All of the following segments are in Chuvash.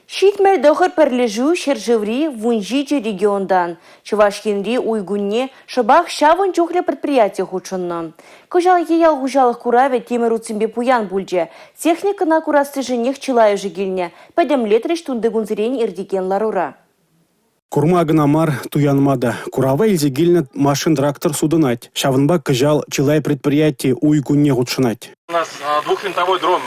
79 пӗрлешӳ ҫӗршыври 17 регионтан. Чӑваш Енри уй кунне шӑпах ҫавӑн чухлӗ предприяти хутшӑннӑ. Кӑҫалхи ял хуҫалӑх куравӗ тимӗр утсемпе пуян пулчӗ. Техникӑна курассишӗнех чылайӑшӗ килнӗ, пӗтӗмлетрӗҫ тунтикунсерен иртекен ларура. Курма кӑна мар, туянма та. Курава илсе килнӗ машин-трактор сутӑнать. Ҫавӑнпа кӑҫал чылай предприяти уй кунне хутшӑнать. У нас двухвинтовой дрон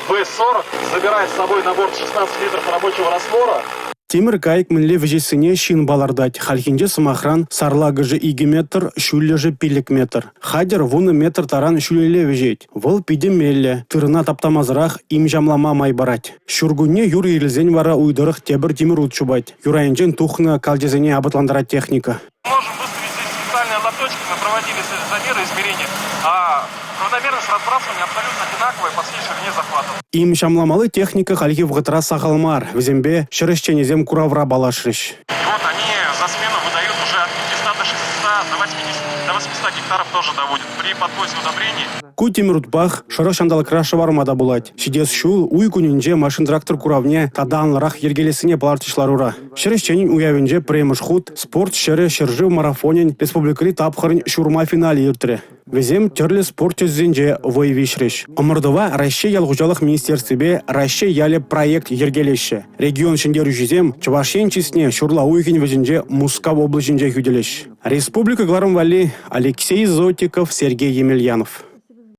В-40 забирает с собой на борт 16 литров рабочего раствора. Тимӗр кайӑк мӗнле вӗҫессине ҫын палӑртать. Хальхинче, сӑмахран, сарлакӑшӗ 2 метр, ҫӳллӗшӗ 5 метр. Хатӗр 10 метр таран ҫӳлелле вӗҫет. Вӑл питӗ меллӗ, тырӑна таптамасӑрах им-ҫамлама май парать. Ҫуркунне юр ирӗлсен вара уй тӑрӑх тепӗр тимӗр ут чупать. Юр айӗнчен тухнӑ калчасене апатлантарать техника. Можем выставить здесь специальные лоточки, мы проводили замеры, измерения. А равномерность разбрасывания абсолютно одинаковая по всей ширине захвата. Им-ҫамламалли техника хальхи вӑхӑтра сахал мар. Вӗсемпе ҫӗр ӗҫченӗсем куравра паллашрӗҫ. И вот они за смену выдают уже от 500 до 600, до 80, до 800 гектаров тоже доводят при подвозе удобрений. Ку тимӗр утпах шӑрӑх ҫанталӑкра шӑварма та пулать. Ҫитес ҫул уй кунӗнче машин-трактор куравне тата анлӑрах йӗркелессине палӑртрӗҫ ларура. Ҫӗр ӗҫченӗн уявӗнче пӗрремӗш хут «Спорт ҫӗрӗ» ҫӗршыв марафонӗн республикӑри тапхӑрӗн ҫурма финалӗ иртрӗ. Вӗсем тӗрлӗ спорт тӗсӗсенче вӑй виҫрӗҫ. Ӑмӑртӑва Раҫҫей ял хуҫалӑх министерствипе «Раҫҫей ялӗ» проект йӗркелеҫҫӗ. Регион ҫӗнтерӳҫисем Чӑваш Ен чысне ҫурла уйӑхӗн вӗҫӗнче Мускав облаҫӗнче хӳтӗлӗҫ. Республика кӑларӑм валли Алексей Зотиков, Сергей Емельянов.